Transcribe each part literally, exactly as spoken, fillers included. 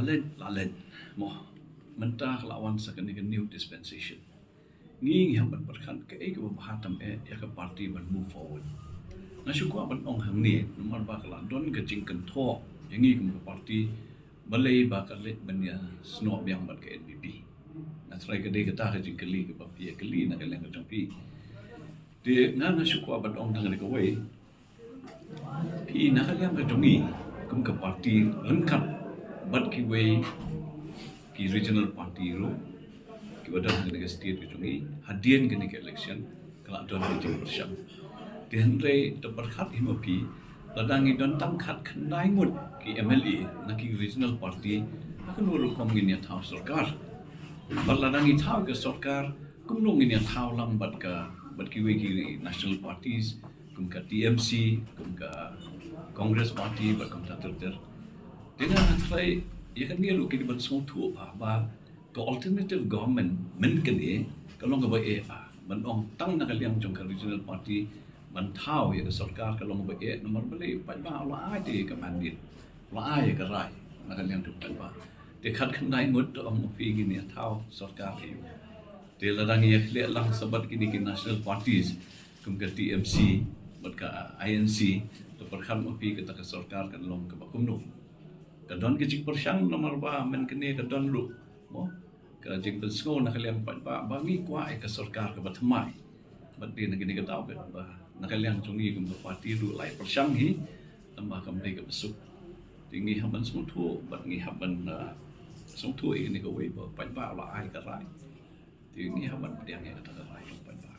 Leit la leit mo. Mynta ka la wan sa kane ka new dispensation. Ngi ngi hap ban pyrkhat kaei kaba bha tam eh ïa ka party ban move forward. Nga shu kwah ban ong hangne namar ba ka la don ka jingkynthoh ïa ngi kum ka party balei ba ka leit ban ïa snoh biang bad ka N P P. Nga tharai ka dei kata ka jingkylli kaba phi ïa kylli na ka liang ka jong phi. Te nga nga shu kwah ban ong tang kawei. Phi na ka liang ka jong ngi kum ka party ryngkat bad kiwei ki regional party ruh kiba don ha kane ka state ka jong ngi, hadien kane ka election ka la don ka jingpyrshang. Te hynrei te pyrkhat hi ma phi, lada ngi don tang khatkhyndai ngut ki M L A na ki regional party, ha kano rukom ngin ïa thaw sorkar? Bad lada ngi thaw ka sorkar, kumno ngin ïa thaw lang bad ka, bad kiwei ki national parties, kum ka T M C, kum ka Congress Party, bad kumta ter ter. Te nga tharai ïa kane ruh ki dei ban sngewthuh ba, ba ka alternative government mynta kane ka long kaba eh ba ban ong tang na ka liang jong ka regional party ban thaw ïa ka sorkar ka long kaba eh, namar balei? Paidbah u la ai te ka mandate, u la ai ïa ka rai na ka liang jong paidbah. Te khatkhyndai ngut te ong ma phi ngin ïa thaw sorkar ïa u. Te lada ngi ïa khleh lang sa bad kine ki national parties kum ka T M C bad ka I N C, te pyrkhat ma phi kata ka sorkar kan long kaba kumno? Ka don ka jingpyrshang namar ba mynta kane ka don ruh mo ka jingpynsngew na ka liang paidbah ba ngi kwah ïa ka sorkar kaba thymmai. Bad dei na kane ka daw ba na ka liang jong ngi kum ka party ruh la ïa pyrshang hi, tangba kam dei kaba suk. Te ngi hap ban sngewthuh bad ngi hap ban, ah, sngewthuh ïa kane kawei ba paidbah u la ai ka rai. Te ngi hap ban pdiang ïa kata ka rai jong paidbah.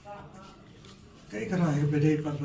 Kaei ka rai ba dei pat